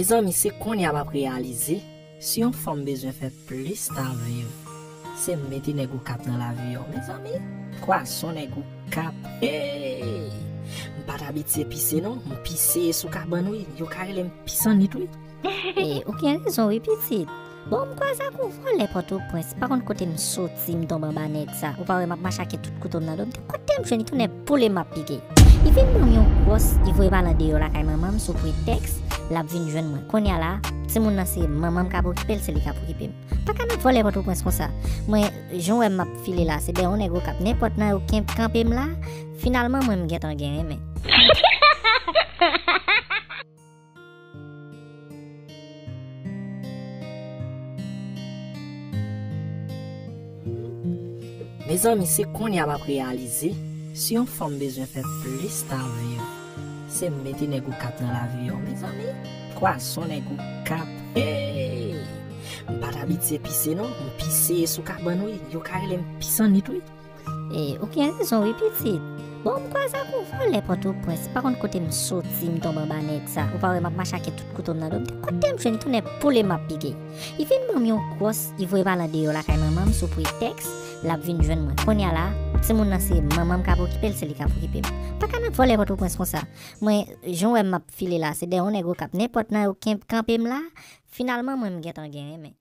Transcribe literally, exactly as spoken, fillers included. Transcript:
Mezanmi, se kounye a m ap reyalize, si yon fanm bezwen fè plis tan viv, se mete nèg Okap nan lavi yo. Mezanmi, kwason nèg Okap. Hey! M pa t abitye pise non, m pise sou kabann wi. Yo ka rele m pisannit wi. E, ou gen rezon wi pitit. Bon, m kwaze ak yon vòlè Pòtoprens, pa konn kote m soti, m tonbe anba nèg sa. Ou pa wè m ap mache ak tout kouto m nan do m, kote m jwenn li, tounen boule m ap pike. Li vin ban m yon gwòs, li voye m al andeyò lakay manman m sou pretèks l ap vin jwenn mwen. Kounye a la, timoun nan se manman m k ap okipe l, se li k ap okipe m. Pa ka met vòlè Pòtoprens konsa. Mwen, jan w wè m ap file la, se dèyè yon nèg Okap, nenpòt nan yo k kanpe m la, finalman mwen m gentan genyen men. Mezanmi, se kounye a m ap reyalize, si yon fanm bezwen fè plis tan viv, se mete nèg Okap nan lavi yo. Mezanmi, kwason nèg Okap. Hey! M pa t abitye pise non, m pise sou kabann wi. Yo ka rele m pisannit wi. E, ou gen rezon wi pitit. Bon, m kwaze ak yon vòlè Pòtoprens, pa konn kote m soti, m tonbe anba nèg sa. Ou pa wè m ap mache ak tout kouto m nan do m, kote m jwenn li, tounen boule m ap pike. Li vin ban m yon gwòs, li voye m al andeyò lakay manman m sou pretèks l ap vin jwenn mwen. Kounye a la, timoun nan se manman m k ap okipe l, se li k ap okipe m. Pa ka met vòlè Pòtoprens konsa. Mwen, jan w wè m ap file la, se dèyè yon nèg Okap, nenpòt nan yo k kanpe m la, finalman mwen m gentan genyen men.